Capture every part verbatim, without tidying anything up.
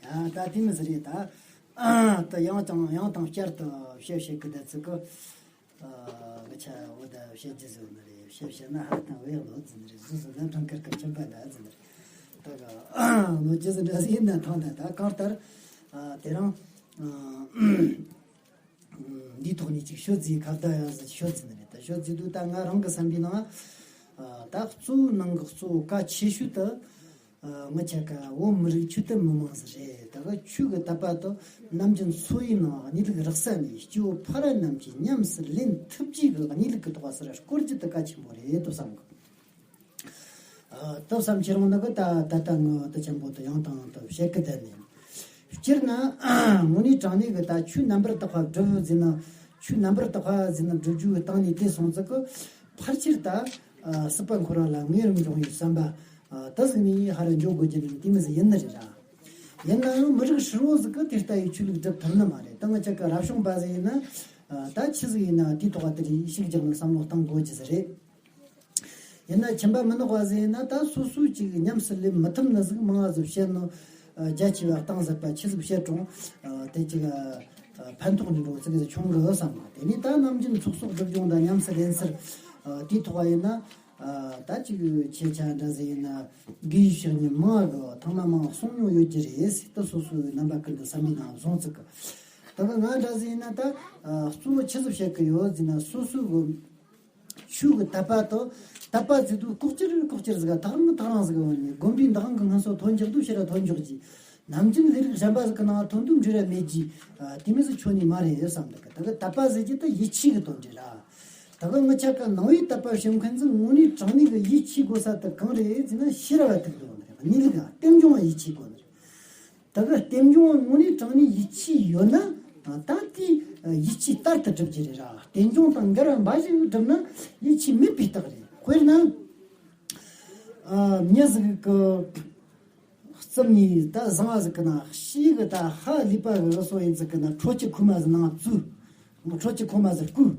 ད་དེ་མི་ཟེར་རེད་ད། ད་ཡང་དང་ཡང་དང་བསྐྱར་དུ་བཤད་བཤད་གི་ད་ཚིག་གི། གི་ཆ་འོ་ད་བཤད་རྒྱུ་ཟེར་ནི་རེད། བཤད་བཤད་ན་ཧ་དང་བས་ལོ་ཟིན་རེད། ཟུ་ཟུ་ན་དྲང་ཁར་ཁར་ཁྱིམ་པ་ད་ཟིན་རེད། ད་ག་ལོ་རྒྱུ་ཟིན་འདྲ་ཟིན་ན་ཐང་ད་ད་གང་ལྟར་དེ་རང་། འདིའི་ཐོག་ནས་ཅིག་ཤོད་རྩིས་ཁ་བརྡ་ཡང་ཟིག་ཤོད་རྩིས་ནི་རེད། ད་ཤོད་རྩིས་དུས་ད་ང་རང་གི་བསམ་པའི་ནང་། ད་གཙོ་བོ་ནང་གི་གཙོ་བོ་གལ་ཆེ་ཤོས་དུ། ང་ཆ་ག་བོད་མི་རིགས་ཆོས་དད་མི་མང་ཟིག་རེད། ད་ག་ཆོས་ཀྱི་དད་པ་དང་ནམ་རྒྱུན་འཚོ་བའི་ནང་གནས་ལུགས་རགས་ས་ནས་སྐྱེ་བོ་ཕ་ར་རྣམས་ཀྱིས་ཉམས་སུ་ལེན་ཐུབ་རྒྱུ་གི་གནས་ལུགས་ཀྱི་ཐོག་ཟེར་སྐོར་རྒྱུ་དེ་གལ་ཆེན་པོ་རེད་དུ་བསམ་གི། ཨ། ད་བསམ་ཁྱེད་རང་ནི་གི་ད་ད་ལྟ་ངོ་ད་ཆེན་པོ་དུ་ཡང་དང་དུ་བཤད་གི་བསྡད་ནས། སྤྱིར་ན་དངོས་གནས་དྲང་གནས་གི་ད་ཆོས་རྣམ་པར་དག་པ་སྒྲུབ་ཟིན་ན། ཆོས་རྣམ་པར་དག་པ་ཟིན་ན་སྒྲུབ་རྒྱུ་གི་སྟེང་ནས་དེ་སོང་ཙི་གི་ཕལ་ཆེར་ད་སྲིད་པ་འཁོར་བ་ལ་ངེས་རུ་འབྱུང་བའི་བསམ་པ་ད་ཟིག་ནས་ཧ་ར་འཇོག་དགོས་ཀྱི་ནི་དེ་མི་ཟིག་ཡིན་ནི་རེད་ར། ཡིན་ན་ཡང་མི་རིགས་ཧྲིལ་བོ་ཟིག་གི་དེ་ལྟ་ཡི་ཆོས་ལུགས་སྒྲུབ་ཐུབ་ནི་མ་རེད། ད་ང་ཅག་གི་རབ་བྱུང་པ་ཟིག་ཡིན་ན་ད་ཆི་ཟིག་ཡིན་ན་དེའི་ཐོག་དེ་རིགས་ཤིག་རྒྱག་ནས་བསམ་བློ་གཏང་དགོས་ཀྱི་ཟིག་རེད། ཡིན་ན་ཁྱིམ་པ་མི་ནག་པ་ཟིག་ཡིན་ན་ད་སོ་སོ་ཅིག་ཉམས་སུ་ལེན་མི་ཐུབ་ནི་ཟིག་མང་ང་ཟིག་བཤད་ནོ། རྒྱ་ཆེ་བ་གཏིང་ཟབ་པ་ཆི་ཟིག་བཤད་རུང་དེ་ཅིག་ཕན་ཐོགས་ནི་འགྲོ་ཟིག་ཟིག་ཆུང་གི་བསམ་པ། དེ་ནས་ད་ནམ་རྒྱུན་ཚོགས་གསོག་སྒྲུབ་སྦྱོང་དང་ཉམས་སུ་ལེན་ཚུལ་དེའི་ཐོག་ཡིན་ན། ད་ཅིག་ཁྱེད་ཆ་འདྲ་ཟིག་ཡིན་ན་དགེ་བའི་བཤེས་གཉེན་མང་གི་ཐང་ན་མང་གསུང་མྱོང་ཡོད་ཀྱི་རེད། ད་སོ་སོའི་རྣམ་པ་ཀུན་ཏུ་བསམ་པའི་ནང་བཟུང་ཚུལ་གི། ད་ག་ང་འདྲ་ཟིག་ཡིན་ན་ད་གཙོ་བོ་ཆི་ཟིག་བཤད་གི་ཡོད་ཟིན་ན་སོ་སོའི་གི་ཆོས་ཀྱི་དད་པ་དང་དད་པ་ཟེར་དུས་ལྐོག་གྱུར་ལྐོག་གྱུར་ཟིག་ཐག་རིང་ཐག་རིང་ཟིག་ཡོང་ནས་དགོན་པའི་འདག་ཁང་གི་སྔན་སོ་ཐོན་འཇོག་དུས་ཕྱི་ར་ཐོན་འཇོག་གྱིས། ནམ་རྒྱུན་ལས་རིགས་གཞན་པ་ཟིག་གི་ནང་ཐོན་དུས་འབྲི་ར་མེད་ཀྱི། དེ་མི་ཟིག་ཆོ་ནི་མ་རེད་བསམ་འདུག་གི། ད་གི་དད་པ་ཟེར་གྱི་ད་ཡིད་ཆེས་ཀྱི་དོན་རེད་ར། ད་གི་ངི་ཆ་ག་ནང་བའི་དད་པ་བྱེད་མཁན་ཟིག་དངོས་གནས་དྲང་གནས་ཀྱི་ཡིད་ཆེས་དགོས་ས་དེ་གང་རེད་ཟེར་ན་ཤེས་རབ་ཐུག་དོན་རེད། གནས་ལུགས་ལ་རྟེན་འབྱུང་བ་ཡིད་ཆེས་དགོས་ནི་རེད། ད་གི་རྟེན་འབྱུང་བ་དངོས་གནས་དྲང་གནས་ཡིད་ཆེས་ཡོད་ན། ད་དེ་ཡིད་ཆེས་ལྟར་དུ་སྒྲུབ་རྒྱུ་རེད་ར། རྟེན་འབྱུང་དང་འགལ་བ་འབའ་ཞིག་སྒྲུབ་ན་ཡིད་ཆེས་མེད་པའི་རྟགས་རེད། དཔེར་ན། ཨ། མྱི་ཟིག་གི་རྩིབ་ནས་ད་བཟང་བ་ཟིག་གི་ན་ཤེས་གི་ད་ཧ་ལས་པ་གི་བཟོ་ཡིན་ཟིག་གི་ན་ཁྲོ་ཆུ་ཁུག་མ་ཟིག་ནང་བཙུགས། ཁྲོ་ཆུ་ཁུག་མ་ཟིག་བསྐུས།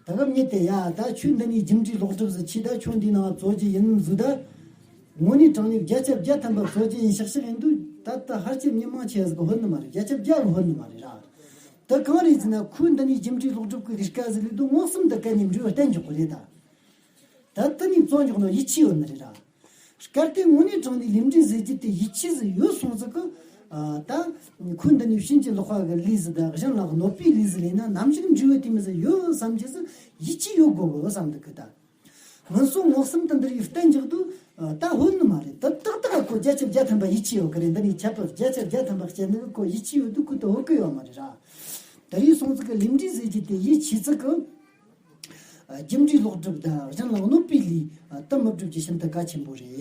ད་ག་མྱི་དེ་ཡ་ད་ཁྱོད་འདི་ནས་རྒྱུ་འབྲས་ལོག་སྒྲུབ་ཟིག་ཆེ་ད་ཁྱོད་འདི་ནང་བཙོ་རྒྱུ་ཡིན་ཟིག་ད། དངོས་གནས་དྲང་གནས་བརྒྱ་ཆ་བརྒྱ་ཐམ་པ་བཙོ་རྒྱུ་ཡིན་ཤག་ཤག་ཡིན་དུས་ད་ལྟ་ཧར་ཅི་མྱི་མང་ཆེ་ཟིག་གི་ཧོན་ནི་མ་རེད། བརྒྱ་ཆ་བརྒྱ་གི་ཧོན་ནི་མ་རེད་ར། ད་གང་རེད་ཟེར་ན་ཁོས་འདི་ནས་རྒྱུ་འབྲས་ལོག་སྒྲུབ་གི་ལས་ཀ་ཟིག་ལས་དུས་མངོན་སུམ་དུ་གན་ནས་འབྲས་བུ་བསྟན་འཇོག་གི་རེད་ད། ད་ལྟ་ནས་བཙོ་འཇོག་ནོ་ཡིད་ཆེས་ཡོད་ནི་རེད་ར། གལ་ཏེ་དངོས་གནས་དྲང་གནས་ལས་འབྲས་ཟེར་རྒྱུ་དེ་ཡིད་ཆེས་ཟིག་ཡོད་སོང་ཙི་གི། ད་ཁོས་འདི་ནས་བྱིན་གྱིས་རློབ་པ་གི་ལས་ཟིག་དང་གཞན་ལ་གནོད་པའི་ལས་ཟིག་ལས་ན་ནམ་ཞིག་འབྲས་བུ་དེ་མི་ཟིག་ཡོད་བསམ་རྒྱུ་ཟིག་ཡིད་ཆེས་ཡོད་དགོས་གི་བསམ་འདུག་གི་ད། ང་ཚོ་མངོན་སུམ་དུ་འདིར་ཡིས་བསྟན་འཇོག་དུས་ད་ཧོན་ནི་མ་རེད། ད་ཏག་ཏག་ཁོ་བརྒྱ་ཆ་བརྒྱ་ཐམ་པ་ཡིད་ཆེས་ཡོད་གི་རེད། འདི་ནས་ཁྱད་པར་བརྒྱ་ཆ་བརྒྱ་ཐམ་པ་བཤད་ནི་གི་ཁོ་ཡིད་ཆེས་ཡོད་དུས་ཁོ་ད་ཧོ་གི་ཡོད་མ་རེད་ར། ད་ཡིན་སོང་ཙི་གི་ལས་འབྲས་ཟེར་རྒྱུ་དེ་ཡིད་ཆེས་ཙི་གི། རྒྱུ་འབྲས་ལོག་སྒྲུབ་དང་གཞན་ལ་གནོད་པའི་ལས་དུ་མི་སྒྲུབ་རྒྱུ་ཤིན་ཏུ་གལ་ཆེན་པོ་རེད།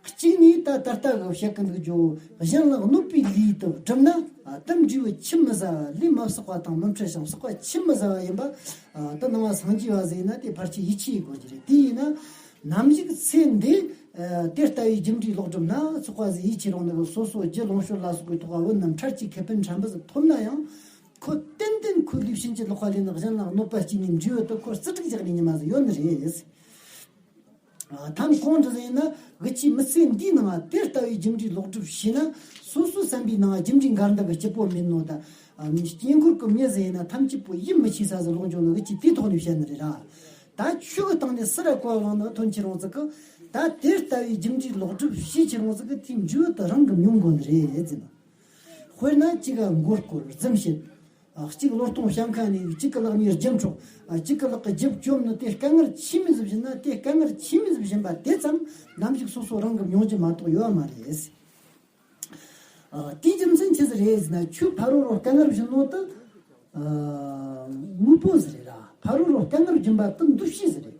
གཅིག་ནས་ད་ད་ལྟ་གི་བཤད་ཀྱི་འདུག་རྒྱུ་གཞན་ལ་གནོད་པའི་ལས་དུ་བསྒྲུབ་ན་དུ་འབྲས་བུ་ཆི་མི་ཟ་བ་ལས་མ་བསགས་པ་དང་མི་འཕྲད་ཞིང་བསགས་པ་ཆི་མི་ཟ་བ་ཡིན་པ་དུ་ནང་བ་སངས་རྒྱས་པ་ཟིག་ཡིན་ན་དེ་ཕལ་ཆེར་ཡིད་ཆེས་དགོས་ཀྱི་རེད། དེ་ཡིན་ན་ནམ་ཞིག་ཚེ་འདི་དེ་ལྟ་བུའི་རྒྱུ་འབྲས་ལོག་སྒྲུབ་སྣ་ཚོགས་པ་ཟིག་ཡིད་ཆེས་རུང་ནི་གི་སོ་སོ་རྒྱུ་ལོངས་སྤྱོད་ལ་སོགས་པའི་ཐོག་བ་བོད་རྣམས་འཕྲལ་གྱི་ཁེ་ཕན་ཕྲན་བུ་ཟིག་ཐོབ་ན་ཡང་། ཁོ་ཏན་ཏན་ཁོ་ལུས་ཕྱིན་ཅི་ལོག་པ་ལས་ནི་གཞན་ལ་གནོད་པ་སྐྱེལ་ནས་འབྲས་བུ་དུ་ཁོར་རྩིས་སྤྲུགས་རྒྱག་ནས་ཉི་མ་ཟིག་ཡོད་ནི་རེད། ཐམ་གོང་འདྲ་ཟིག་ཡིན་ན་གི་ཆེས་མི་ཚེ་འདིའི་ནང་དེ་ལྟ་བུའི་རྒྱུ་འབྲས་ལོག་སྒྲུབ་བྱས་ན་སོ་སོའི་བསམ་པའི་ནང་རྒྱུ་འབྲས་འགལ་འདུ་གི་སྐྱིད་པོ་མེད་ནོ་ད། དཀྱིལ་འཁོར་གི་མྱི་ཟིག་ཡིན་ན་ཐམས་ཅད་པོ་ཡིད་མི་ཆེས་ས་ཟིག་ལོག་འགྱོ་ནོ་གི་ཆེས་དེའི་ཐོག་ནས་བཤད་ནི་རེད་ར། ད་ཆོས་གི་སྟེང་ནས་སུ་ར་གོ་བ་བླངས་ནོ་ཐོན་ཁྱེད་རང་ཚོ་གི་ད་དེ་ལྟ་བུའི་རྒྱུ་འབྲས་ལོག་སྒྲུབ་བྱས་ཁྱེད་རང་ཚོ་གི་དེའི་འབྲས་བུ་དུ་རང་གི་མྱོང་དགོས་ནི་རེད་ཟེར་ནོ། དཔེར་ན་གཅིག་ག་མགོ་སྐོར་རྫུན་བཤད། གཅིག་བློས་གཏོང་བྱ་མཁན་ནས་གཅིག་གི་ལག་ནས་རྒྱུ་འཕྲོག་གཅིག་གི་ལག་གི་རྒྱུ་བཅོམ་ནི་དེ་དཀའ་ངལ་ཆེ་མི་ཟིག་བྱིན་ན་དེ་དཀའ་ངལ་ཆེ་མི་ཟིག་བྱིན་པ་དེ་ཙམ་ནམ་ཞིག་སོ་སོ་རང་གི་མྱོང་རྒྱུ་མ་གཏོགས་ཡོད་མ་རེད། དེའི་རྒྱུ་མཚན་ཆི་ཟིག་རེད་ཟེར་ན་ཆོས་ཕ་རོལ་རོ་དཀའ་ངལ་བྱིན་ནོ་དུ་དངོས་པོ་ཟིག་རེད་ར། ཕ་རོལ་རོ་དཀའ་ངལ་བྱིན་པ་དུ་འདུ་ཤེས་ཟིག་རེད།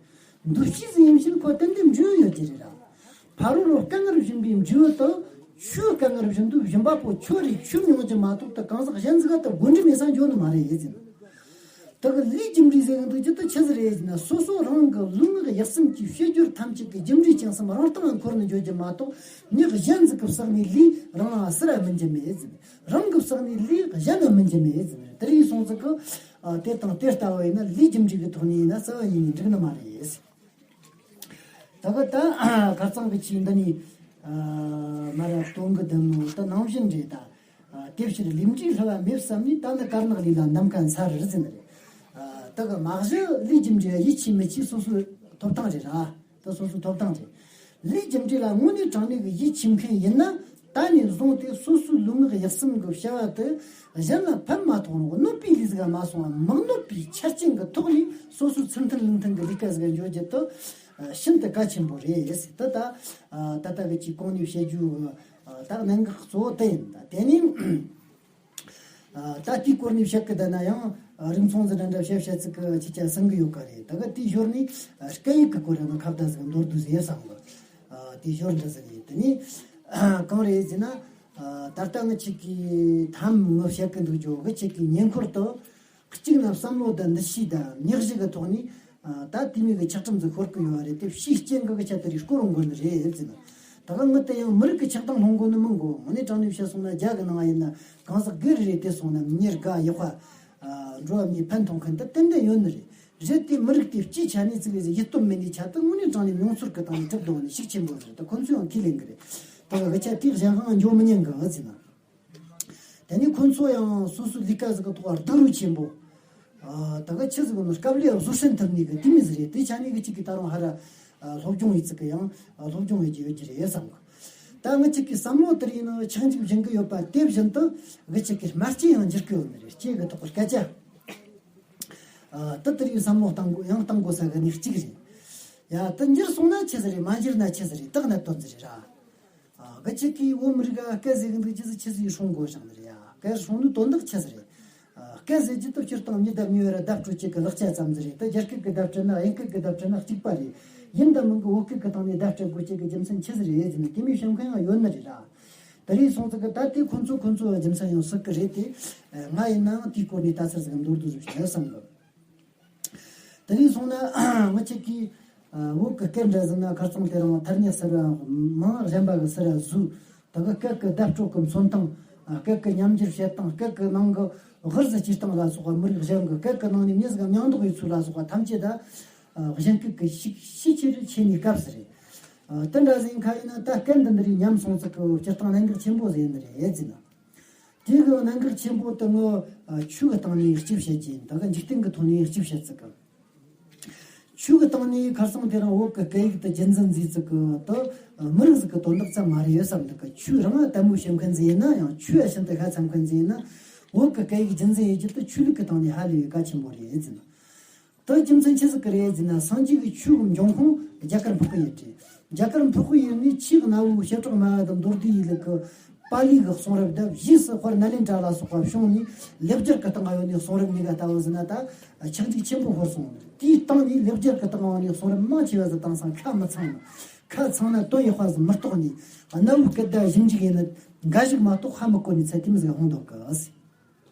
འདུ་ཤེས་ཟིག་ཡིན་ཕྱིན་ཁོ་ཏན་ཏན་འབྲས་བུ་ཡོད་ཀྱི་རེད་ར། ཕ་རོལ་རོ་དཀའ་ངལ་བྱིན་པའི་འབྲས་བུ་དང་ཆོས་དཀའ་ངལ་བྱིན་དུས་བྱིན་པ་པོ་ཁྱོད་རེད། ཆོས་མྱོང་རྒྱུ་མ་གཏོགས་ད་གང་ཟག་གཞན་ཟིག་ག་ད་དགོས་འདྲི་མེད་ས་འཇོག་ནི་མ་རེད་ཡིན་ཟིན། ད་གི་ལས་རྒྱུ་འབྲས་ཟེར་གི་འདུག་རྒྱུ་ད་ཆི་ཟིག་རེད་ཟེར་ན་སོ་སོ་རང་གི་ལུས་ངག་ཡིད་གསུམ་གྱི་ཤེས་སྦྱོར་ཐམས་ཅད་ཀྱི་རྒྱུ་འབྲས་ཅན་གསུམ་རང་སྟེང་ལ་འཁོར་ནས་འཇོག་རྒྱུ་མ་གཏོགས་མྱི་གཞན་ཟིག་གི་བསགས་ནས་ལས་རང་ལ་སུ་ར་སྨིན་རྒྱུ་མེད་ཟིན། རང་གི་བསགས་ནས་ལས་གཞན་ལ་སྨིན་རྒྱུ་མེད་ཟིན། དེ་རིགས་སོང་ཙི་གི་དེ་དང་དེ་ལྟ་བུ་ཡིན་ན་ལས་རྒྱུ་འབྲས་ཀྱི་ཐོག་ནས་ཡིན་ན་རྩ་བ་ཉིད་ནས་འགྲིག་ནི་མ་རེད། ད་གི་ད་ཁ་རྩང་གི་ཆེས་འདི་ནས་མ་ར་སྟོན་གི་འདི་ནོ་ད་ནང་བཞིན་རེད་ད། དེ་ཕྱིར་ལས་འབྲས་བསླུ་བ་མེད་བསམ་ནས། ད་ནི་དཀར་ནག་ལས་ལ་འདམ་ཀ་མཚར་རེད་ཟེར་ནི་རེད། ཨ། ད་གི་མ་གཞི་ལས་རྒྱུ་འབྲས་ཡིད་ཆེས་མི་ཆེས་སོ་སོའི་ཐོབ་ཐང་རེད་ར། ད་སོ་སོའི་ཐོབ་ཐང་རེད། ལས་རྒྱུ་འབྲས་ལ་དངོས་གནས་དྲང་གནས་ཀྱི་ཡིད་ཆེས་མཁན་ཡིན་ན། ད་ནས་བཟུང་སྟེ་སོ་སོའི་ལུས་ངག་ཡིད་གསུམ་གྱི་བྱ་བ་དེ་གཞན་ལ་ཕན་མ་ཐོགས་རུང་གནོད་པའི་ལས་ཟིག་མ་སོང་བ། མི་གནོད་པའི་ཆ་རྐྱེན་གྱི་ཐོག་ནས་སོ་སོའི་ཚུལ་མཐུན་ལུགས་མཐུན་གྱི་ལས་ཀ་ཟིག་འཇོག་རྒྱུ་དེ་ཤིན་ཏུ་གལ་ཆེན་པོ་རེད་ཟེར། དེ་ད་ད་ལྟ་གི་ཅིག་གོང་ནས་བཤད་རྒྱུ་ད་གནད་འགག་གཙོ་བོ་དེ་ཡིན། ད་དེ་ནས། ཨ། ད་དེའི་སྐོར་ནས་བཤད་གི་བསྡད་ན་ཡང་། ཨ། རིང་ཚོང་ཟིག་འདྲ་འདྲ་བཤད་བཤད་ཚིག་གི་ཅི་ཅག་གསང་གི་ཡོད་ཀ་རེད། ད་ག་དེའི་ཞོར་ནས། ཨ། སྐད་ཡིག་གི་སྐོར་ཡང་ན་ཁ་བརྡ་ཟིག་མདོར་བསྡུས་ཟིག་བསམ་གི། ཨ། དེའི་ཞོར་འདྲ་ཟིག་ཡིན། དེ་ནས། ཨ། གང་རེད་ཟེར་ན། ཨ། ད་ལྟ་ངི་ཆིག་གི་ཐམ་ངི་བཤད་གི་འདུག་ཇོ་གི་ཆིག་གི་ཉེ་འཁོར་དུ། གཅིག་ན་བསམ་བློ་དང་འདུ་ཤེས་དང་ཉག་གཅིག་གི་ཐོག་ནས། ཨ། ད་དེ་མོ་གི་ཆགས་ཁྲིམས་ཟིག་ཤོར་གི་ཡོད་རེད་དེ། ཕྱིའི་རྐྱེན་གི་གི་ཆ་དེ་རིགས་སྐོར་འགོ་ནི་རེད་ཟེར་ན། ད་ག་ངི་དེ་ཡང་མི་རིགས་ཀྱི་ཆགས་སྡང་སློང་གོ་ནི་མིན་གོ། དངོས་གནས་དྲང་གནས་བཤད་སོང་ན་རྒྱ་གི་ནང་ཡིན་ན་གང་ཟག་སྒེར་རེ་དེ་སོང་ན་མི་ཉེར་དགའ་ཡག་པ། ཨ། འགྲོ་བ་མིའི་ཕན་ཐོགས་མཁན་དེ་ཏན་ཏན་ཡོད་ནི་རེད། རེད་དེ་མི་རིགས་དེ་སྤྱིའི་ཆ་ནས་ཚིག་ལས་ཡིད་སྟོབས་མེད་ནི་ཆ་དེ་དངོས་གནས་དྲང་གནས་མྱོང་ཚོར་གི་སྟེང་ནས་གྲུབ་འདུག་ནི་ཤུགས་ཆེན་པོ་ཟེར། ད་ཁོ་ཚོ་ཡང་ཁས་ལེན་གི་རེད། ད་ག་གི་ཆ་དེ་གཞན་དབང་འཇོག་མི་ཉན་གི་ཟེར་ན། དེ་ནས་ཁོ་ཚོ་ཡང་སོ་སོའི་ལས་ཀ་ཟིག་གི་ཐོག་སྡུག་རུས་ཆེན་པོ། ཨ། ད་ག་ཆི་ཟིག་ནོ་སྐབས་ལས་བཟོད་བསྲན་ཐུབ་ནི་གི་དེ་མི་ཟིག་རེད། དེ་ཆ་ནས་གི་གཅིག་གི་ད་རུང་ཧ་ར། ཨ། སློབ་སྦྱོང་ཡིན་ཚིག་གི་ཡང་། ཨ། སློབ་སྦྱོང་ཡོད་ཀྱི་ཡོད་ཀྱི་རེད་བསམ་གི། ད་ངི་གཅིག་གི་བསམ་བློ་དེར་ཡིན་ནོ་ཆགས་འཇིག་སྦྱིན་གི་ཡོད་པ་དེ་བཞིན་དུ་གི་གཅིག་གི་སྨྲ་ལྕེ་ཡང་འགྱུར་གི་ཡོད་ནི་རེད། ལྕེ་གི་ཐོག་གི་སྐད་ཆ། ཨ། དེ་དེར་ཡིན་བསམ་བློ་གཏང་དགོས་ཡང་གཏང་དགོས་ས་གི་ནི་གཅིག་རེད། ཡ། དེ་འགྱུར་སོང་ན་ཆི་ཟིག་རེད། མ་འགྱུར་ན་ཆི་ཟིག་རེད། དག་ན་དོན་ཟིག་རེད་ར། ཨ། གི་ཆིག་གིས་བོད་མི་རིགས་ཨ་སྐད་ཟེར་གི་འདུག་ཅི་ཟིག་ཆི་ཟིག་སྲུང་དགོས་བཞག་ནི་རེད་ཡ། སྐད་སྲུང་ནི་དོན་དག་ཆི་ཟིག་རེད། ཨ། སྐད་ཟེར་རྒྱུ་དེ་སྤྱིར་བཏང་མི་བརྡབ་མྱོས་ར་བརྡབ་སྤྲོད་ཅིག་གི་ལག་ཆ་ཙམ་ཟིག་རེད། ད་རྒྱ་སྐད་གི་བརྡབ་སྤྲད་ན་དབྱིན་སྐད་གི་བརྡབ་སྤྲད་ན་གཅིག་པ་རེད། ཡིན་དང་མིན་གི་བོད་སྐད་གི་སྟེང་ནས་བརྡབ་སྤྲད་དགོས་ཅིག་གི་རྒྱུ་མཚན་ཆི་ཟིག་རེད་ཟེར་ན་དེ་མོ་བཤད་མཁན་ཡང་ཡོད་ནི་རེད་ར། དེ་རིང་སོང་ཙི་གི་ད་དེ་ཁོ་ཚོ་ཁོ་ཚོ་རྒྱུ་མཚན་ཡང་སྲིད་གི་རེད་དེ། ཨ། ང་ཡིན་ནའང་དེའི་སྐོར་ནས་ལྟ་ཚུལ་ཟིག་མདོར་བསྡུས་ཟིག་བཤད་བསམ་གི། དེ་རིང་སོང་ན་ངི་ཆིག་གིས། ཨ། བོད་ཀྱི་སྐད་འདྲ་ཟིན་ན་ཁ་རྩང་དེ་རིང་ཐར་ཉེ་སར་མང་གཞན་པ་གི་སར་བཟོས། ད་གི་སྐད་ཀྱི་བརྡ་སྤྲོད་ཀྱི་མཚོན་སྟངས། ཨ། སྐད་ཀྱི་ཉམས་འགྱུར་བྱེད་སྟངས། སྐད་ཀྱི་ནང་གི་གུར་ཟིག་སྐྱེ་སྟངས་ལ་སོགས་པ་མི་རིགས་གཞན་གྱི་སྐད་ཀྱི་ནང་ནས་མྱི་ཟིག་མྱང་འདོགས་ཡོད་ཚུལ་ལ་སོགས་པ་ཐམས་ཅད་ད། ཨ། གཞན་སྐད་ཀྱི་ཤུགས་ཤུགས་ཆེ་རུ་ཆེ་ནས་སྐབས་སུ་རེད། ཨ། དེ་འདྲ་ཟིག་ཁ་ཡིན་ན་ད་སྐད་འདི་འདི་རིགས་ཉམས་སོང་ཚིག་གི་སྤྱིར་བཏང་གནད་འགག་ཆེན་པོ་ཟིག་ཡིན་ནི་རེད་ཟེར་ན། དེ་གི་གནད་འགག་ཆེན་པོ་དེ་ངོ་། ཨ། ཆོས་གི་སྟེང་ནས་གཅིག་བཤད་ཀྱི་ཡིན། ད་གི་འཇིག་རྟེན་གི་ཐོག་ནས་གཅིག་བཤད་ཚིག་གི། ཆོས་གི་སྟེང་ནས་ཁ་སང་དེ་རིང་བོད་གི་སྐད་ཡིག་དེ་རྒྱུན་འཛིན་མཛད་ཚིག་གི་དེ་མི་རིགས་ཟིག་གི་དོན་དག་ཙམ་མ་རེད་བསམ་འདུག་གི། ཆོས་རང་ལ་དལ་མོ་བྱེད་མཁན་ཟིག་ཡིན་ན་ཡང་། ཆོས་ལ་ཤིན་ཏུ་ཤ་ཚ་མཁན་ཟིག་ཡིན་ན། བོད་གི་སྐད་ཡིག་རྒྱུན་འཛིན་ཡེད་རྒྱུ་དེ་ཆོས་ལུགས་གི་སྟེང་ནས་ཧ་ལས་པའི་གལ་ཆེན་པོ་རེད་ཟེར་ན། དེ་རྒྱུ་མཚན་ཆི་ཟིག་གི་རེད་ཟེར་ན། སངས་རྒྱས་ཀྱི་ཆོས་ཀྱི་འབྱུང་ཁུངས་རྒྱ་གར་འཕགས་པའི་ཡུལ་རེད། རྒྱ་གར་འཕགས་པའི་ཡུལ་ནས་ཆེས་གནའ་བོའི་བྱེ་བྲག་སྨྲ་བ་དང་མདོ་སྡེའི་ཡི་ལུགས་ཀྱི་པཱ་ལི་གི་གསུང་རབ་དང་རྗེས་སུ་དཔལ་ནཱ་ལེནྡྲ་ལ་སོགས་པ་བྱུང་ནས། ལེགས་སྦྱར་གྱི་སྟེང་ཡོད་ནས་གསུང་རབ་གཉིས་ཀ་ལྟ་བུ་ཟེར་ན་ད་ཆགས་འཇིག་ཆེན་པོ་ཤོར་སོང་། དེའི་སྟེང་ནས་ལེགས་སྦྱར་གྱི་སྟེང་ཡོད་ནས་གསུང་རབ་མང་ཆེ་བ་ཟིག་བཏང་སང་ཁ་མི་ཚང་ནི། ཁ་ཚང་ན་དོན་ཡག་པ་ཟིག་མི་རྟོགས་ནས། གནའ་བོའི་སྐད་བརྡ་ཞིབ་འཇུག་ཡེད་ནི་འགའ་ཞིག་མ་གཏོགས་ཧ་མི་གོ་ནས་ཚད་དེ་མོ་ཟིག་ལྷུང་འདུག་གི།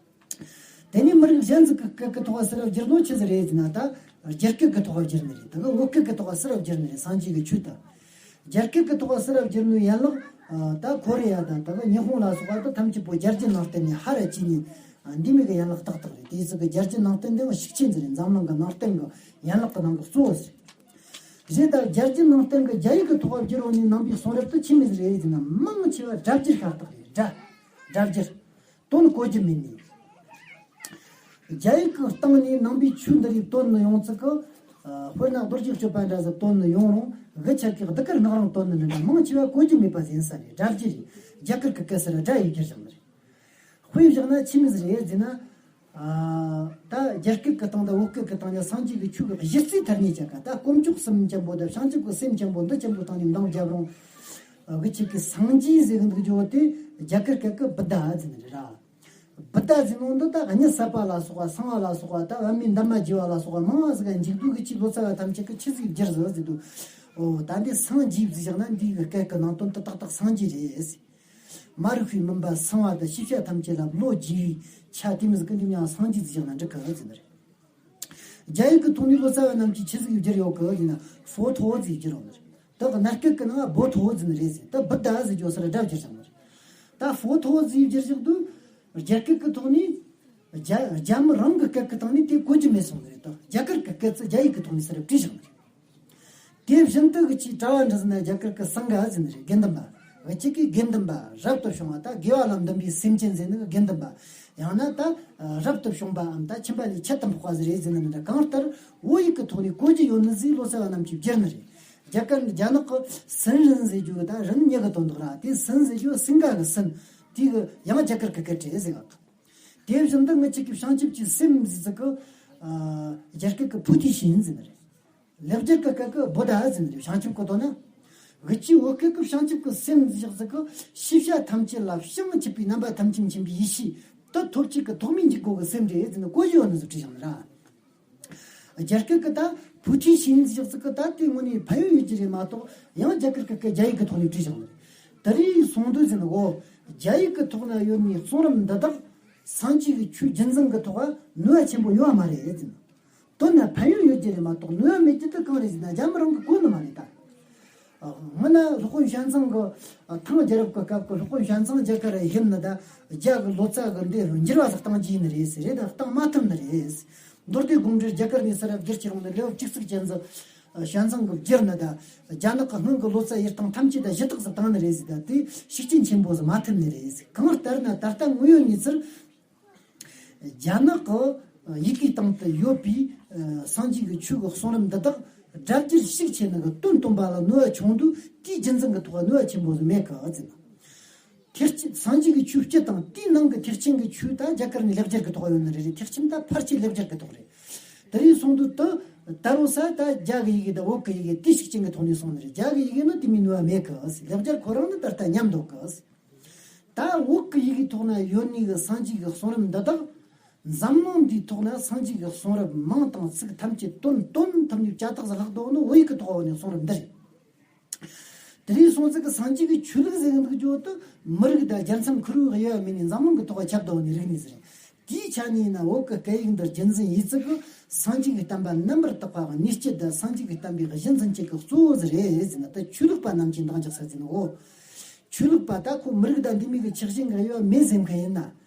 དེ་ནས་མི་རིགས་གཞན་ཟིག་གི་སྐད་ཀྱི་ཐོག་ཟུར་བསྒྱུར་ནོ་ཆི་ཟིག་རེད་ཟེར་ན། ད་རྒྱ་སྐད་ཀྱི་ཐོག་བསྒྱུར་ནི་རེད། ད་གི་བོད་སྐད་ཀྱི་ཐོག་ཟུར་བསྒྱུར་ནི་རེད། སངས་རྒྱས་ཀྱི་ཆོས་ད། རྒྱ་སྐད་ཀྱི་ཐོག་ཟུར་བསྒྱུར་ནོའི་ཡན་ལག་ཨ། ད་ཁོ་རེ་ཡ་དང་ད་གི་ཉི་ཧོང་ལ་སོགས་པ་ད་ཐམས་ཅད་པོ་རྒྱ་རྒྱུད་ནང་བསྟན་ནས་ཧ་ར་ཅི་ནས། ཨ། འདི་མོ་གི་ཡན་ལག་ཏག་ཏག་རེད། དེ་ཟིག་གི་རྒྱ་རྒྱུད་ནང་བསྟན་དེ་ཡང་ཤུགས་ཆེན་ཟིག་རེད། འཛམ་གླིང་གི་ནང་བསྟན་གི་ཡན་ལག་གི་ནང་གི་གཙོ་བོ་ཟིག་རེད། ད་རྒྱ་རྒྱུད་ནང་བསྟན་གི་རྒྱ་ཡིག་གི་ཐོག་བསྒྱུར་ཡོང་ནས་ནང་པའི་གསུང་རབ་ཏུ་ཆི་མོ་ཟིག་རེད་ཟེར་ན། མང་ཆེ་བ་སྒྲ་བསྒྱུར་ཤ་སྟག་རེད། སྒྲ། སྒྲ་བསྒྱུར། དོན་གོ་རྒྱུ་མེད་ནས། རྒྱ་ཡིག་གི་སྟེང་ནས་ནང་པའི་ཆོས་འདི་རིགས་དོན་ནི་ཡོང་ཚིག་གི། ཨ། དཔེར་ན་རྡོ་རྗེ་གཅོད་པ་འདྲ་ཟིག་དོན་ནི་ཡོང་རུང་། གི་ཆ་གི་གདུགས་དཀར་ནག་རང་དོན་ནི་འདྲ་མང་ཆེ་བ་གོ་རྒྱུ་མེད་པ་ཟིག་ཡིན་ས་རེད། སྒྲ་བསྒྱུར་རེད། རྒྱ་གར་གི་སྐད་ཟུར་སྒྲ་ཡིག་བསྒྱུར་བཞག་ནི་རེད། དཔེ་བཞག་ན་ཆི་མོ་ཟིག་རེད་ཟེར་ན། ཨ། ད་རྒྱ་སྐད་ཀྱི་སྟེང་དང་བོད་སྐད་ཀྱི་སྟེང་ནས་སངས་རྒྱས་ཀྱི་ཆོས་ཀྱི་གཞི་རྩའི་ཐ་སྙད་ཅན་ག་ད་དཀོན་མཆོག་གསུམ་ཅན་པོ་དང་བྱང་ཆུབ་ཀྱི་སེམས་ཅན་པོ་འདི་ཅན་པོ་སྟེང་ནས་འདང་བརྒྱབ་རུང་། ཨ། གི་ཆིག་གི་སངས་རྒྱས་ཟེར་གི་འདུག་ཅོ་དེ་རྒྱ་གར་སྐད་ཀྱི་བུདྡྷ་ཟེར་ནི་རེད་ར། བུདྡྷ་ཟེར་ནོ་འདི་ད་གཉིད་སད་པ་ལ་སོགས་པ། སངས་པ་ལ་སོགས་པ། ད་པདྨའི་འདབ་མ་རྒྱས་པ་ལ་སོགས་པ་མང་བ་ཟིག་ག་འཇུག་འདུག་གི་ཆིག་ལོ་ཙཱ་བ་ཐམས་ཅད་ཀྱིས་ཆི་ཟིག་བསྒྱུར་ཟིག་ཟེར་འདུག་འོ། ད་འདི་སངས་རྒྱས་ཟེར་བཞག་ན་འདི་གི་སྐད་ཀྱི་ནང་དོན་དེ་ཏག་ཏག་སངས་རྒྱས་རེད། མ་རིག་པའི་མུན་པ་སངས་པ་དང་ཤེས་བྱ་ཐམས་ཅད་ལ་བློ་རྒྱས་པའི་ཆ་དེ་མོ་ཟིག་གི་འདི་མྱང་སངས་རྒྱས་ཟེར་བཞག་ན་འགྲིག་གི་ཟེར་ནི་རེད། རྒྱ་ཡིག་གི་ཐོག་ནས་ལོ་ཙཱ་བ་རྣམས་ཀྱིས་ཆི་ཟིག་བསྒྱུར་ཡོད་གི་ཟེར་ན། ཧྥོ་ཐོ་ཟིག་བསྒྱུར་ཡོད་ནི་རེད། ད་གི་གནའ་སྐད་ཀྱི་ནང་བོ་ཐོ་ཟེར་ནི་རེད་ཟེར། ད་བུདྡྷ་ཟེར་རྒྱུ་སར་སྒྲ་བསྒྱུར་བཞག་ནི་རེད། ད་ཧྥོ་ཐོ་ཟིག་བསྒྱུར་བཞག་དུས། རྒྱ་སྐད་ཀྱི་ཐོག་ནས། རྒྱ་རྒྱ་མི་རང་གི་སྐད་ཀྱི་སྟེང་ནས་དེ་གོ་རྒྱུ་མེད་སོང་ནི་རེད། ད་རྒྱ་གར་གྱི་སྐད་ཚིག་རྒྱ་ཡིག་གི་ཐོག་ནས་སར་བྲིས་བཞག་ནི་རེད། དེ་བཞིན་དུ་གི་ཆིག་གྲྭ་བ་འདྲ་ཟེར་ན་རྒྱ་གར་གྱི་སངྒ་ཟེར་ནི་རེད། དགེ་འདུན་པ། འུ་ཅག་གི་དགེ་འདུན་པ་རབ་ཏུ་བྱུང་བ། ད་དགེ་བ་ལ་འདུན་པའི་སེམས་ཅན་ཟེར་ནི་དགེ་འདུན་པ། ཡང་ན་ད་རབ་ཏུ་བྱུང་བའམ་ད་ཁྱིམ་པ་ལས་ཁྱད་དུ་འཕགས་པ་ཟེར་རེད་ཟེར་ནི་འདྲ། གང་ལྟར་བོད་ཡིག་གི་ཐོག་ནས་གོ་རྒྱུ་ཡོད་ནི་ཟིག་ལོ་ཙཱ་བ་རྣམས་ཀྱིས་བསྒྱུར་ནི་རེད། རྒྱ་གར་རྒྱ་ནག་གི་སུན་རིན་ཟེར་རྒྱུ་ད་རིན་མྱི་གི་དོན་དག་ར། དེ་སུན་ཟེར་རྒྱུ་སིང་ག་གི་སུན། དེ་གི་ཡང་རྒྱ་གར་གི་སྐད་རེད་ཟེར་ག་དེ་བཞིན་དུ་ངེད་ཅག་གི་བྱང་ཆུབ་ཀྱི་སེམས་ཟེར་ཚིག་གི་ཨ་རྒྱ་སྐད་ཀྱི་བོ་དྷི་ཞི་ཡིན་ཟེར་ནི་རེད། ལེགས་སྦྱར་གྱི་སྐད་ཀྱི་བོ་དྷ་ཟེར་ནི་རེད། བྱང་ཆུབ་ཀྱི་དོན་ན། འུ་ཅག་བོད་སྐད་ཀྱི་བྱང་ཆུབ་ཀྱི་སེམས་ཟེར་ཚིག་གི་ཤེས་བྱ་ཐམས་ཅད་ལ་བྱང་ཆུབ་པའི་རྣམ་པ་ཐམས་ཅད་མཁྱེན་པའི་ཡེ་ཤེས་དེ་ཐོབ་བྱེད་ཀྱི་ཐོག་མའི་འཇུག་སྒོ་གི་སེམས་རེད་ཟེར་ནི་གོ་རྒྱུ་ཡོད་ནི་ཟིག་བྲིས་བཞག་ནི་ར། རྒྱ་སྐད་ཀྱི་ད་བོ་དྷི་ཞི་ཡིན་ཟེར་ཚིག་གི་ད་དེ་དངོས་གནས་ཕན་ཡོན་ཡོད་ཀྱི་རེད་མ་གཏོགས། ཡང་རྒྱ་གར་གྱི་སྐད་རྒྱ་ཡིག་གི་ཐོག་ནས་བྲིས་བཞག་ནི་རེད། དེ་རིང་སོང་དུས་ཟེར་ནི་འོ། རྒྱ་ཡིག་གི་ཐོག་ན་ཡོད་ནི་གསུང་རབ་འདི་དག་སངས་རྒྱས་ཀྱི་ཆོས་རྒྱུན་འཛིན་གྱི་ཐོག་ནུས་པ་ཆེན་པོ་ཡོད་མ་རེད་ཟེར་ནི། དོན་ན་ཕན་ཡོན་ཡོད་ཀྱི་རེད་མ་གཏོགས་ནུས་པ་མེད་ཀྱི་དེ་གང་རེད་ཟེར་ན་རྒྱ་མི་རང་གིས་གོ་ནི་མ་རེད་ད། སྔོན་ན་སློབ་དཔོན་ཞལ་མཛངས་ཀྱི་ཐང་རྒྱལ་རབས་ཀྱི་སྐབས་ཀྱི་སློབ་དཔོན་ཞལ་མཛངས་རྒྱ་གར་ར་ཕེབས་ནི་ད། རྒྱ་གི་ལོ་ཙཱ་གི་འདི་འགྱུར་བ་ཟིག་བཏང་རྒྱུ་ཡིན་ནི་རེད་ཟེར། རེད་ད་བཏང་མ་ཐུབ་ནི་རེད། མདོ་སྡེ་དགོངས་འགྲེལ་རྒྱ་གར་ནས་གསལ་བར་བསྒྱུར་ཁྱེར་ཡོང་ནི་ལེའུ་བཅུ་གཅིག་ཅན་ཟིག་ཞལ་མཛངས་ཀྱིས་བསྒྱུར་ནི་ད། རྒྱ་ནག་གི་སྔོན་གྱི་ལོ་ཙཱ་ཡི་སྟེང་ཐམས་ཅད་ད་ཞུ་དག་ཟིག་བཏང་ནི་རེད་ཟེར། ད་དེ་ཤུགས་རྐྱེན་ཆེན་པོ་ཟིག་མ་ཐེབས་ནི་རེད་ཟེར། གང་ལྟར་ན་ད་ལྟ་དངོས་ཡོད་གནས་ཚུལ། རྒྱ་ནག་གི་ཡི་གེའི་སྟེང་དུ་ཡོད་པའི་སངས་རྒྱས་ཀྱི་ཆོས་ཀྱི་གསུང་རབ་འདི་དག་སྒྲ་བསྒྱུར་ཤུགས་ཆེ་ནི་གི་དོན་སྟོན་པ་ལ་ནུས་པ་ཆུང་དུས་དེའི་རྒྱུན་འཛིན་གྱི་ཐོག་ནུས་པ་ཆེན་པོ་ཟིག་མེད་གི་ཟེར་ན། ཐེག་ཆེན་སངས་རྒྱས་ཀྱི་ཆོས་སྤྱི་དང་དེའི་ནང་གི་ཐེག་ཆེན་གྱི་ཆོས་ད་རྒྱ་གར་ནས་ལེགས་སྦྱར་གྱི་ཐོག་ཡོད་ནི་རེད། ཐེག་ཆེན་ད་ཕལ་ཆེར་ལེགས་སྦྱར་གྱི་ཐོག་རེད། དེ་རིང་སོང་དུས་དུ་ད་རུང་ས་ད་རྒྱ་གི་ཡི་གེ་དང་བོད་གི་ཡི་གེ་དེའི་ཤུགས་རྐྱེན་གྱི་ཐོག་ནས་སོང་ནི་རེད། རྒྱ་གི་ཡི་གེ་ནི་དེ་མོའི་ནུས་པ་མེད་གི་ཟེར། ལེགས་སྦྱར་ཁོ་རང་ནི་ད་ལྟ་ཉམས་འདུག་གི་ཟེར། ད་བོད་ཀྱི་ཡི་གེའི་ཐོག་ན་ཡོད་ནི་གི་སངས་རྒྱས་ཀྱི་གསུང་རབ་འདི་དག་འཛམ་གླིང་འདིའི་ཐོག་ན་སངས་རྒྱས་ཀྱི་གསུང་རབ་མིང་དང་ཚིག་ཐམས་ཅད་དོན་དོན་ཐམས་ཅད་ལྕགས་ཐག་ཟིག་ལྷག་འདུག་ནི་བོད་ཡིག་གི་ཐོག་ཡོད་ནི་གསུང་རབ་འདི་རེད། དེ་རིང་སོང་ཙི་གི་སངས་རྒྱས་ཀྱི་ཆོས་ལུགས་ཟེར་གི་འདུག་རྒྱུ་དུ་མི་རིགས་དང་རྒྱལ་མཚམས་ཁུར་བའི་དབྱེ་བ་མེད་ནི་འཛམ་གླིང་གི་ཐོག་ཁྱབ་འདུག་ནི་རིག་གནས་ཟིག་རེད། དེའི་ཆ་ནས་ཡིན་ན་བོད་ཀྱི་སྐད་ཡིག་འདི་རྒྱུན་འཛིན་ཡེད་ཙི་གི་སངས་རྒྱས་ཀྱི་བསྟན་པ་རྣམ་པར་དག་པ་གནས་སྤྱི་དང་སངས་རྒྱས་ཀྱི་བསྟན་པའི་གཞི་འཛིན་བྱེད་ཀྱི་གཙོ་བོ་ཟིག་རེད་ཟེར་ན། ད་ཆོས་ལུགས་པ་རྣམས་ཀྱིས་འདང་རྒྱག་ས་ཟིན་ནོ། ཆོས་ལུགས་པ་ད་ཁོ་མི་རིགས་དང་འདི་མི་གི་ཆགས་ཞེན་གི་དབྱེ་བ་མེད་ཟེར་མཁན་ཡིན་ན།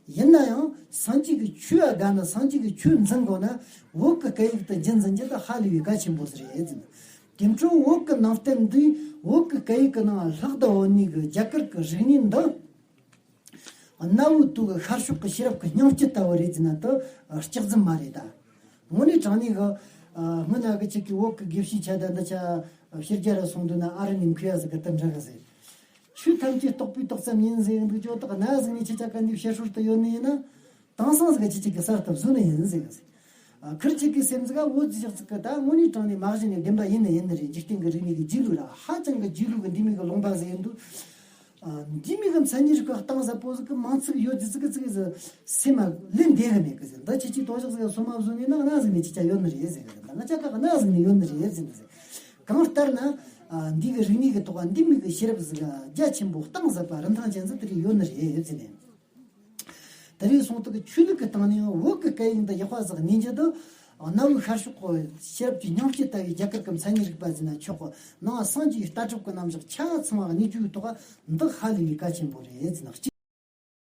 ཡིན་ན་ཡང་སངས་རྒྱས་ཀྱི་ཆོས་ཨ་དགའ་ན་སངས་རྒྱས་ཀྱི་ཆོས་འཛིན་དགོས་ན་བོད་ཀྱི་སྐད་ཡིག་ཏུ་རྒྱུན་འཛིན་རྒྱུ་དེ་ཧ་ལས་པའི་གལ་ཆེན་པོ་ཟིག་རེད་ཟེར་ན། དེ་འཕྲོ་བོད་ཀྱི་ནང་བསྟན་འདི་བོད་ཀྱི་སྐད་ཡིག་གི་ནང་ལྷག་ཏུ་བོད་ནས་གི་རྒྱ་གར་གྱི་རིག་གནས་འདི། གནའ་བོའི་དུས་ཀྱི་ཤར་ཕྱོགས་ཀྱི་ཤེས་རབ་ཀྱི་སྙིང་བཅུད་ལྟ་བུ་རེད་ཟེར་ན་དེ་སྐྱག་རྫུན་མ་རེད་ད། དངོས་གནས་དྲང་གནས་ཀྱི་སྔོན་ན་གི་ཅིག་གི་བོད་ཀྱི་དགེ་བཤེས་ཆ་ད་འདི་ཆ་ཕྱི་རྒྱལ་ར་སོང་དུས་ན་ཨ་རི་ནས་མཁས་པ་ཟིག་གི་དེ་འདྲ་གི་ཟེར། ཆོས་ཐམས་ཅད་རྟོགས་པའི་རྟོགས་ཙམ་ཡིན་ཟེར་གི་འདུག་ཅོག་དག་ན་ཟིག་ནས་ཁྱེད་ཅག་ག་འདི་བཤད་སྲོལ་དུ་ཡོད་ནི་ཡིན་ན། དེང་སང་ཟིག་གི་ཁྱེད་ཅག་གི་གསར་དུ་བཟོས་ནི་ཡིན་ཟེར་གི་ཟེར། ཨ། ཁིར་ཅིག་གི་སེམས་ཟིག་ག་བོད་ཟིག་ཅག་ཟིག་གི་ད་དངོས་གནས་དྲང་ནས་མ་གཞི་ནས་བདེན་པ་ཡིན་ནི་ཡིན་ནི་རེད། འཇིག་རྟེན་གི་རིག་གནས་གི་རྗེས་ལུས་ར་ཧ་ཅང་གི་རྗེས་ལུས་གི་འདི་མི་གི་ལུང་པ་ཟིག་ཡིན་འདུག་ཨ། འདི་མི་གི་མཚན་ཉིད་རིག་པ་གཏིང་ཟབ་པོ་ཟིག་གི་མིང་ཚིག་ཡོད་ཟིག་ཟིག་གི་ཟིག་གི་ཟིག་སེམས་མ་ལེན་བདེ་གི་མེད་གི་ཟེར། འདི་ཁྱེད་ཅིག་དོ་ཞག་ཟིག་ག་སོ་མ་བཟོས་ནས་ན་གནའ་ཟིག་ནས་ཁྱེད་ཅག་ཡོད་ནི་རེད་ཟེར་གི་ཟེར། ད་ང་ཅག་ག་གནའ་ཟིག་ནས་ཡོད་ནི་རེད་ཟེར་གི་ཟེར། གང་ལྟར་ན། ཨ། འདི་གི་རིག་གནས་གི་ཐོག་འདི་མི་གི་ཤེས་རབ་ཟིག་རྒྱ་ཆེན་པོ་གཏིང་ཟབ་པ་རིན་ཐང་ཅན་ཟིག་དེ་རིགས་ཡོད་ནི་རེད་ཟེར་ནས། དེ་རིང་སོང་དུས་ཀྱི་ཆོས་ལུགས་ཀྱི་སྟེང་ནས་བོད་ཀྱི་སྐད་ཡིག་འདི་ཡག་པ་ཟིག་གནས་རྒྱུ་དེ། གནའ་བོའི་ཤར་ཕྱོགས་ཀྱི་ཤེས་རབ་ཀྱི་སྙིང་བཅུད་ལྟ་བུའི་རྒྱ་གར་གྱི་མཚན་ཉིད་རིག་པ་ཟེར་ན་ཆོག་གི། ནང་སངས་རྒྱས་ཀྱི་ལྟ་གྲུབ་ཀྱི་རྣམ་གཞག་ཆ་ཚང་བ་གནས་རྒྱུའི་ཐོག་འདི་ཧ་ལས་པའི་གལ་ཆེན་པོ་རེད་ཟེར་ན།